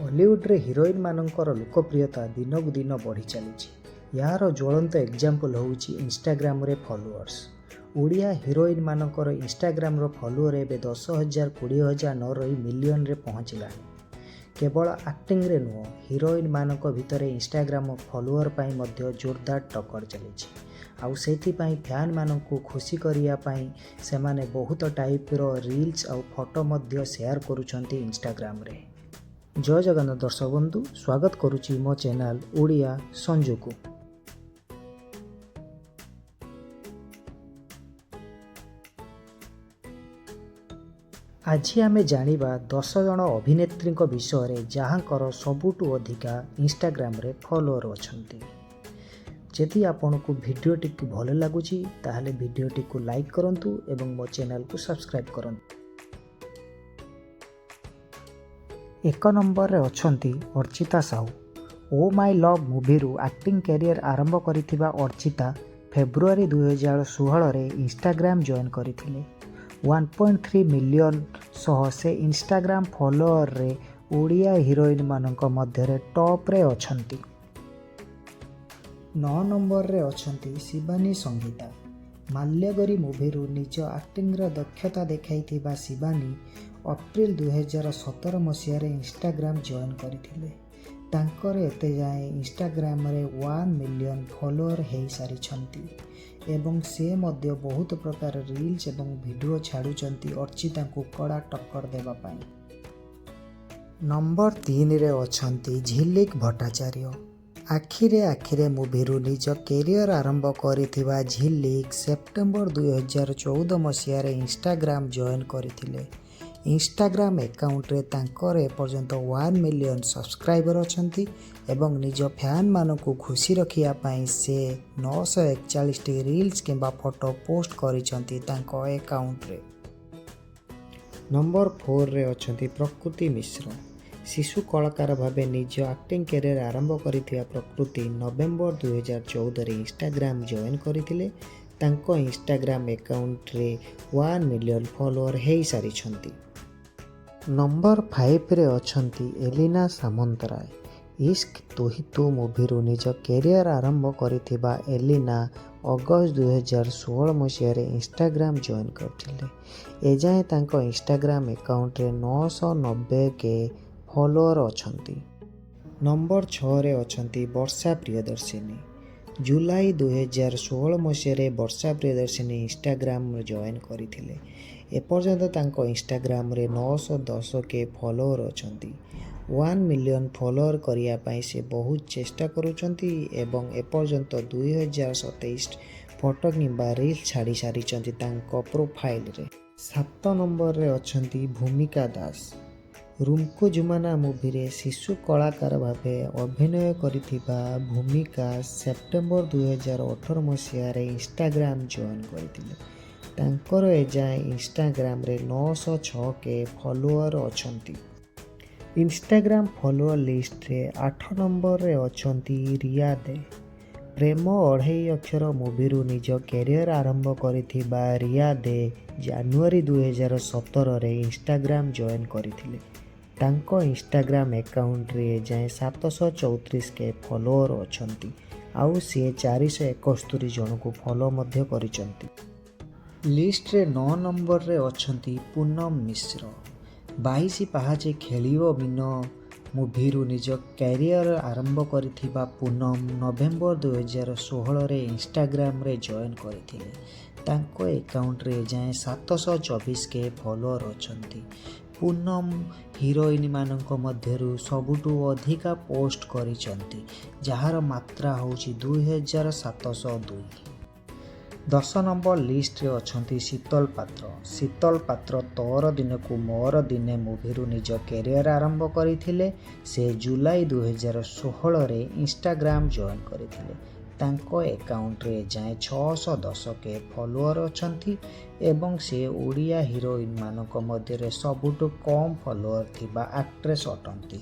ଅଲିଉଡ଼ରେ ହିରୋଇନମାନଙ୍କର ଲୋକପ୍ରିୟତା ଦିନକୁ ଦିନ ବଢ଼ି ଚାଲିଛି। ଏହାର ଜ୍ୱଳନ୍ତ ଏକ୍ଜାମ୍ପଲ୍ ହେଉଛି ଇନଷ୍ଟାଗ୍ରାମରେ ଫଲୋଅର୍ସ। ଓଡ଼ିଆ ହିରୋଇନମାନଙ୍କର ଇନଷ୍ଟାଗ୍ରାମର ଫଲୋଅର ଏବେ 10,000, 20,000 ନ ରହି ମିଲିୟନରେ ପହଞ୍ଚିଲାଣି। କେବଳ ଆକ୍ଟିଂରେ ନୁହଁ, ହିରୋଇନମାନଙ୍କ ଭିତରେ ଇନଷ୍ଟାଗ୍ରାମ ଫଲୋଅର ପାଇଁ ମଧ୍ୟ ଜୋରଦାର ଟକ୍କର ଚାଲିଛି। ଆଉ ସେଥିପାଇଁ ଫ୍ୟାନମାନଙ୍କୁ ଖୁସି କରିବା ପାଇଁ ସେମାନେ ବହୁତ ଟାଇପ୍ର ରିଲ୍ସ ଆଉ ଫଟୋ ମଧ୍ୟ ସେୟାର କରୁଛନ୍ତି ଇନଷ୍ଟାଗ୍ରାମରେ। ଜୟ ଜଗନ୍ନାଥ ଦର୍ଶକ ବନ୍ଧୁ, ସ୍ୱାଗତ କରୁଛି ମୋ ଚ୍ୟାନେଲ୍ ଓଡ଼ିଆ ସଞ୍ଜୁକୁ। ଆଜି ଆମେ ଜାଣିବା 10 ଜଣ ଅଭିନେତ୍ରୀଙ୍କ ବିଷୟରେ, ଯାହାଙ୍କର ସବୁଠୁ ଅଧିକା ଇନଷ୍ଟାଗ୍ରାମରେ ଫଲୋଅର ଅଛନ୍ତି। ଯଦି ଆପଣଙ୍କୁ ଭିଡ଼ିଓଟିକୁ ଭଲ ଲାଗୁଛି, ତାହେଲେ ଭିଡ଼ିଓଟିକୁ ଲାଇକ୍ କରନ୍ତୁ ଏବଂ ମୋ ଚ୍ୟାନେଲକୁ ସବସ୍କ୍ରାଇବ୍ କରନ୍ତୁ। 1 ନମ୍ବରରେ ଅଛନ୍ତି ଅର୍ଚ୍ଚିତା ସାହୁ। ଓ ମାଇ ଲଭ୍ ମୁଭିରୁ ଆକ୍ଟିଂ କ୍ୟାରିୟର ଆରମ୍ଭ କରିଥିବା ଅର୍ଚ୍ଚିତା ଫେବୃଆରୀ 2016ରେ ଇନଷ୍ଟାଗ୍ରାମ ଜଏନ୍ କରିଥିଲେ। 1.3 ମିଲିୟନ୍ ସହ ସେ ଇନଷ୍ଟାଗ୍ରାମ ଫଲୋଅରରେ ଓଡ଼ିଆ ହିରୋଇନମାନଙ୍କ ମଧ୍ୟରେ ଟପ୍ରେ ଅଛନ୍ତି। 9 ନମ୍ବରରେ ଅଛନ୍ତି ଶିବାନୀ ସଙ୍ଗୀତା। ମାଲ୍ୟଗରୀ ମୁଭିରୁ ନିଜ ଆକ୍ଟିଂର ଦକ୍ଷତା ଦେଖାଇଥିବା ଶିବାନୀ ଅପ୍ରିଲ 2017 ମସିହାରେ ଇନଷ୍ଟାଗ୍ରାମ ଜଏନ୍ କରିଥିଲେ। ତାଙ୍କର ଏତେ ଯାଏଁ ଇନଷ୍ଟାଗ୍ରାମରେ 1 ମିଲିୟନ୍ ଫଲୋଅର ହେଇସାରିଛନ୍ତି ଏବଂ ସେ ମଧ୍ୟ ବହୁତ ପ୍ରକାର ରିଲ୍ସ ଏବଂ ଭିଡ଼ିଓ ଛାଡ଼ୁଛନ୍ତି ଅର୍ଚ୍ଚିତାଙ୍କୁ କଡ଼ା ଟକ୍କର ଦେବା ପାଇଁ। ନମ୍ବର 3ରେ ଅଛନ୍ତି ଝିଲିକ ଭଟ୍ଟାଚାର୍ଯ୍ୟ। ଆଖିରେ ଆଖିରେ ମୁଭିରୁ ନିଜ କ୍ୟାରିୟର ଆରମ୍ଭ କରିଥିବା ଝିଲିକ ସେପ୍ଟେମ୍ବର 2014 ମସିହାରେ ଇନଷ୍ଟାଗ୍ରାମ ଜଏନ୍ କରିଥିଲେ। ଇନଷ୍ଟାଗ୍ରାମ ଆକାଉଣ୍ଟରେ ତାଙ୍କର ଏପର୍ଯ୍ୟନ୍ତ 1 ମିଲିୟନ୍ ସବସ୍କ୍ରାଇବର ଅଛନ୍ତି ଏବଂ ନିଜ ଫ୍ୟାନମାନଙ୍କୁ ଖୁସି ରଖିବା ପାଇଁ ସେ 941ଟି ରିଲ୍ସ କିମ୍ବା ଫଟୋ ପୋଷ୍ଟ କରିଛନ୍ତି ତାଙ୍କ ଆକାଉଣ୍ଟରେ। ନମ୍ବର 4ରେ ଅଛନ୍ତି ପ୍ରକୃତି ମିଶ୍ର। ଶିଶୁ କଳାକାର ଭାବେ ନିଜ ଆକ୍ଟିଂ କ୍ୟାରିୟର ଆରମ୍ଭ କରିଥିବା ପ୍ରକୃତି ନଭେମ୍ବର 2014ରେ ଇନଷ୍ଟାଗ୍ରାମ ଜଏନ୍ କରିଥିଲେ। ତାଙ୍କ ଇନଷ୍ଟାଗ୍ରାମ ଆକାଉଣ୍ଟରେ 1 ମିଲିୟନ୍ ଫଲୋଅର ହେଇସାରିଛନ୍ତି। ନମ୍ବର 5ରେ ଅଛନ୍ତି ଏଲିନା ସାମନ୍ତରାୟ। ଇସ୍କ ତୁ ହି ତୁ ମୁଭିରୁ ନିଜ କ୍ୟାରିୟର ଆରମ୍ଭ କରିଥିବା ଏଲିନା ଅଗଷ୍ଟ 2016 ମସିହାରେ ଇନଷ୍ଟାଗ୍ରାମ ଜଏନ୍ କରିଥିଲେ। ଏଯାଏଁ ତାଙ୍କ ଇନଷ୍ଟାଗ୍ରାମ ଆକାଉଣ୍ଟରେ 990 କେ ଫଲୋଅର ଅଛନ୍ତି। ନମ୍ବର 6ରେ ଅଛନ୍ତି ବର୍ଷା ପ୍ରିୟଦର୍ଶିନୀ। ଜୁଲାଇ 2016 ମସିହାରେ ବର୍ଷା ପ୍ରିୟଦର୍ଶିନୀ ଇନଷ୍ଟାଗ୍ରାମ ଜଏନ୍ କରିଥିଲେ। ଏପର୍ଯ୍ୟନ୍ତ ତାଙ୍କ ଇନଷ୍ଟାଗ୍ରାମରେ 910 କେ ଫଲୋଅର ଅଛନ୍ତି। 1 ମିଲିୟନ୍ ଫଲୋଅର କରିବା ପାଇଁ ସେ ବହୁତ ଚେଷ୍ଟା କରୁଛନ୍ତି ଏବଂ ଏପର୍ଯ୍ୟନ୍ତ 2027 ଫଟୋ କିମ୍ବା ରିଲ୍ସ ଛାଡ଼ି ସାରିଛନ୍ତି ତାଙ୍କ ପ୍ରୋଫାଇଲରେ। 7 ନମ୍ବରରେ ଅଛନ୍ତି ଭୂମିକା ଦାସ। ରୁମକୁ ଜୁମାନା ମୁଭିରେ ଶିଶୁ କଳାକାର ଭାବେ ଅଭିନୟ କରିଥିବା ଭୂମିକା ସେପ୍ଟେମ୍ବର 2018 ମସିହାରେ ଇନଷ୍ଟାଗ୍ରାମ ଜଏନ୍ କରିଥିଲେ। ତାଙ୍କର ଏଯାଏଁ ଇନଷ୍ଟାଗ୍ରାମରେ 906 କେ ଫଲୋଅର ଅଛନ୍ତି। ଇନଷ୍ଟାଗ୍ରାମ ଫଲୋଅର ଲିଷ୍ଟରେ 8 ନମ୍ବରରେ ଅଛନ୍ତି ରିୟା ଦେ। ପ୍ରେମ ଅଢ଼େଇ ଅକ୍ଷର ମୁଭିରୁ ନିଜ କ୍ୟାରିୟର ଆରମ୍ଭ କରିଥିବା ରିୟା ଦେ ଜାନୁଆରୀ 2017ରେ ଇନଷ୍ଟାଗ୍ରାମ ଜଏନ୍ କରିଥିଲେ। ତାଙ୍କ ଇନଷ୍ଟାଗ୍ରାମ ଆକାଉଣ୍ଟରେ ଏଯାଏଁ 734 କେ ଫଲୋଅର ଅଛନ୍ତି ଆଉ ସିଏ 471 ଜଣଙ୍କୁ ଫଲୋ ମଧ୍ୟ କରିଛନ୍ତି। ଲିଷ୍ଟରେ 9 ନମ୍ବରରେ ଅଛନ୍ତି ପୁନମ ମିଶ୍ର। 22 ପାହାଚେ ଖେଳିବ ମୀନ ମୁଭିରୁ ନିଜ କ୍ୟାରିୟର ଆରମ୍ଭ କରିଥିବା ପୁନମ ନଭେମ୍ବର 2016ରେ ଇନଷ୍ଟାଗ୍ରାମରେ ଜଏନ୍ କରିଥିଲେ। ତାଙ୍କ ଆକାଉଣ୍ଟରେ ଏଯାଏଁ 724 କେ ଫଲୋଅର ଅଛନ୍ତି। ପୁନମ ହିରୋଇନମାନଙ୍କ ମଧ୍ୟରୁ ସବୁଠୁ ଅଧିକା ପୋଷ୍ଟ କରିଛନ୍ତି, ଯାହାର ମାତ୍ରା ହେଉଛି 2702। 10 ନମ୍ବର ଲିଷ୍ଟରେ ଅଛନ୍ତି ଶୀତଲ ପାତ୍ର। ଶୀତଲ ପାତ୍ର ତୋର ଦିନକୁ ମୋର ଦିନେ ମୁଭିରୁ ନିଜ କ୍ୟାରିୟର ଆରମ୍ଭ କରିଥିଲେ। ସେ ଜୁଲାଇ 2016ରେ ଇନଷ୍ଟାଗ୍ରାମ ଜଏନ୍ କରିଥିଲେ। ତାଙ୍କ ଆକାଉଣ୍ଟରେ ଏଯାଏଁ 610 କେ ଫଲୋଅର ଅଛନ୍ତି ଏବଂ ସେ ଓଡ଼ିଆ ହିରୋଇନମାନଙ୍କ ମଧ୍ୟରେ ସବୁଠୁ କମ୍ ଫଲୋଅର ଥିବା ଆକ୍ଟ୍ରେସ୍ ଅଟନ୍ତି।